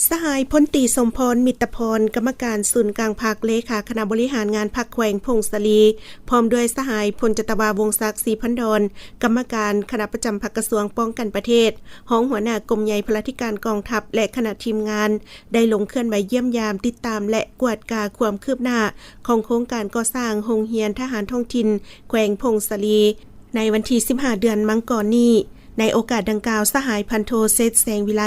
ສະຫາຍ ພົນຕີ ສົມພອນ ມິດຕະພອນ ກຳມະການສູນກາງພັກ ເລຂາຄະນະບໍລິຫານງານພັກແຂວງຜົ້ງສາລີ ພ້ອມດ້ວຍສະຫາຍ ພົນຈັດຕະວາ ວົງສັກ ສີພັນດອນ ກຳມະການຄະນະປະຈຳພັກກະຊວງປ້ອງກັນປະເທດ, ຮອງຫົວໜ້າກົມໃຫຍ່ພະລາທິການກອງທັບ ແລະ ຄະນະທີມງານ ໄດ້ລົງເຄື່ອນໄຫວຢ້ຽມຢາມ, ຕິດຕາມ ແລະ ກວດກາຄວາມຄືບໜ້າຂອງໂຄງການກໍ່ສ້າງໂຮງຮຽນທະຫານທ້ອງຖິ່ນແຂວງຜົ້ງສາລີ ໃນວັນທີສິບຫ້າ ເດືອນມັງກອນນີ້. ໃນໂອກາດດັ່ງກ່າວ, ສະຫາຍ ພັນໂທ ເສດ ແສງວິໄລ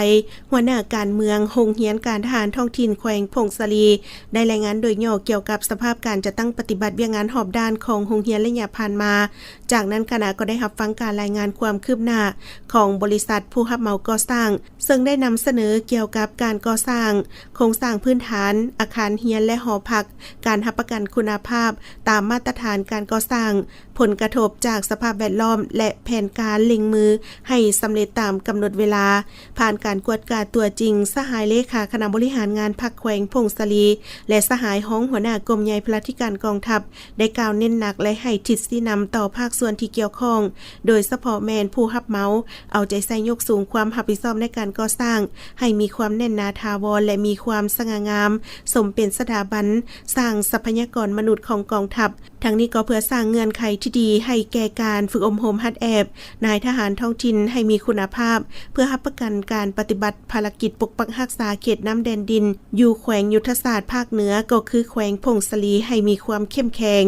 ຫົວໜ້າການເມືອງໂຮງຮຽນການທະຫານທ້ອງຖິ່ນແຂວງຜົ້ງສາລີ ໄດ້ລາຍງານໂດຍຫຍໍ້ກ່ຽວກັບສະພາບການຈັດຕັ້ງປະຕິບັດວຽກງານຮອບດ້ານຂອງໂຮງຮຽນໄລຍະຜ່ານມາ. ຈາກນັ້ນຄະນະກໍໄດ້ຮັບຟັງການລາຍງານຄວາມຄືບໜ້າຂອງບໍລິສັດຜູ້ຮັບເໝົາກໍ່ສ້າງ, ເຊິ່ງໄດ້ນຳສະເໜີກ່ຽວກັບການກໍ່ສ້າງໂຄງສ້າງພື້ນຖານ, ອາຄານຮຽນ ແລະ ຫໍພັກ, ການຮັບປະກັນຄຸນນະພາບຕາມມາດຕະຖານການກໍ່ສ້າງ, ຜົນກະທົບຈາກສະພາບແວດລ້ອມ ແລະ ແຜນການເລັ່ງມືໃຫ້ສຳເລັດຕາມກຳນົດເວລາ. ຜ່ານການກວດກາຕົວຈິງ, ສະຫາຍເລຂາຄະນະບໍລິຫານງານພັກແຂວງຜົ້ງສາລີ ແລະ ສະຫາຍຮອງຫົວໜ້າກົມໃຫຍ່ພະລາທິການກອງທັບ ໄດ້ກ່າວເນັ້ນໜັກ ແລະ ໃຫ້ທິດຊີ້ນຳຕໍ່ພາກສ່ວນທີ່ກ່ຽວຂ້ອງ, ໂດຍສະເພາະແມ່ນຜູ້ຮັບເໝົາ ເອົາໃຈໃສ່ຍົກສູງຄວາມຮັບຜິດຊອບໃນການກໍ່ສ້າງ ໃຫ້ມີຄວາມແໜ້ນໜາຖາວອນ ແລະ ມີຄວາມສະຫງ່າງາມ ສົມເປັນສະຖາບັນສ້າງຊັບພະຍາກອນມະນຸດຂອງກອງທັບ. ທັງນີ້ກໍເພື່ອສ້າງເງື່ອນໄຂທີ່ດີໃຫ້ແກ່ການຝຶກອົບຮົມຫັດແອບນາຍທະຫານທ້ອງຖິ່ນໃຫ້ມີຄຸນນະພາບ, ເພື່ອຮັບປະກັນການປະຕິບັດພາລະກິດປົກປັກຮັກສາເຂດນ້ຳແດນດິນ ຢູ່ແຂວງຍຸດທະສາດພາກເໜືອ ກໍຄືແຂວງຜົ້ງສາລີ ໃຫ້ມີຄວາມເຂັ້ມແຂງ.